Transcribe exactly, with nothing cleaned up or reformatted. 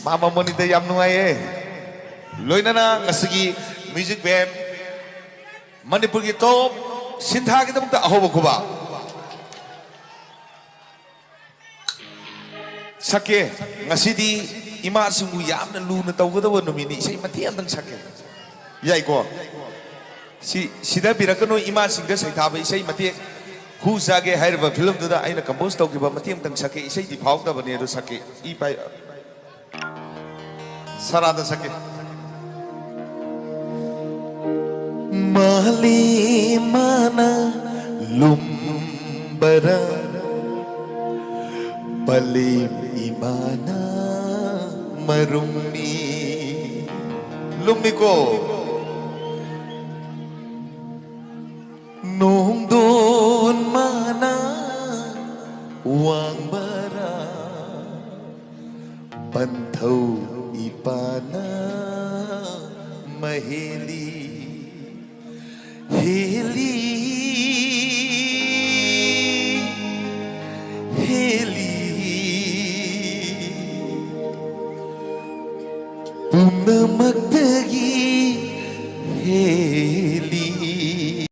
ꯃꯥꯃ ꯃꯣꯅꯤꯗ ꯌꯥꯝ ꯅꯨꯡꯉꯥꯏꯌꯦ꯫ ꯂꯣꯏꯅꯅ ꯉꯁꯤꯒꯤ ꯃ꯭ꯌꯨꯖꯤꯛ ꯕꯦꯟ ꯃꯅꯤꯄꯨꯔꯒꯤ ꯇꯣꯞ ꯁꯤꯟꯊꯥꯒꯤꯗꯃꯛꯇ ꯑꯍꯧꯕ ꯈꯨꯕꯥꯛ꯫ ꯁꯛꯀꯦ꯫ ꯉꯁꯤꯗꯤ ꯏꯃꯥꯁꯤꯡꯕꯨ ꯌꯥꯝꯅ ꯂꯨꯅ ꯇꯧꯒꯗꯕ ꯅꯨꯃꯤꯠꯅꯤ꯫ ꯏꯁꯩ ꯃꯇꯦꯛ ꯑꯃꯇꯪ ꯁꯛꯀꯦ꯫ ꯌꯥꯏꯀꯣ? ꯁꯤ, ꯁꯤꯗꯕꯤꯔꯛꯀꯅꯨ, ꯏꯃꯥꯁꯤꯡꯗ ꯁꯩꯊꯥꯕ ꯏꯁꯩ ꯃꯇꯦꯛ꯫ ꯍꯨ ꯆꯥꯒꯦ ꯍꯥꯏꯔꯤꯕ ꯐꯤꯂꯝꯗꯨꯗ ꯑꯩꯅ ꯀꯝꯄꯣꯖ ꯇꯧꯈꯤꯕ ꯃꯇꯦꯛ ꯑꯃꯇꯪ ꯁꯛꯀꯦ꯫ ꯏꯁꯩꯗꯤ ꯐꯥꯎꯗꯕꯅꯦ, ꯑꯗꯨ ꯁꯛꯀꯦ꯫ ꯏ ꯄꯥꯏ-, ꯁꯔꯥꯗ ꯁꯛꯀꯦ꯫ ꯃꯥꯂꯦꯝ ꯃꯥꯅ ꯂꯨꯝꯕꯔꯥ, ꯄꯂꯦꯝ ꯏꯃꯥꯅ ꯃꯔꯨꯝꯃꯤ꯫ ꯂꯨꯝꯃꯤꯀꯣ꯫ ꯅꯣꯡꯗꯣꯟ ꯃꯥꯅ ꯋꯥꯡꯕꯔꯥ, ꯄꯟꯊꯧ ꯏꯄꯥꯅ ꯃꯍꯦꯜꯂꯤ꯫ ꯍꯦꯜꯂꯤ, ꯍꯦꯜꯂꯤ, ꯄꯨꯝꯅꯃꯛꯇꯒꯤ ꯍꯦꯜꯂꯤ꯫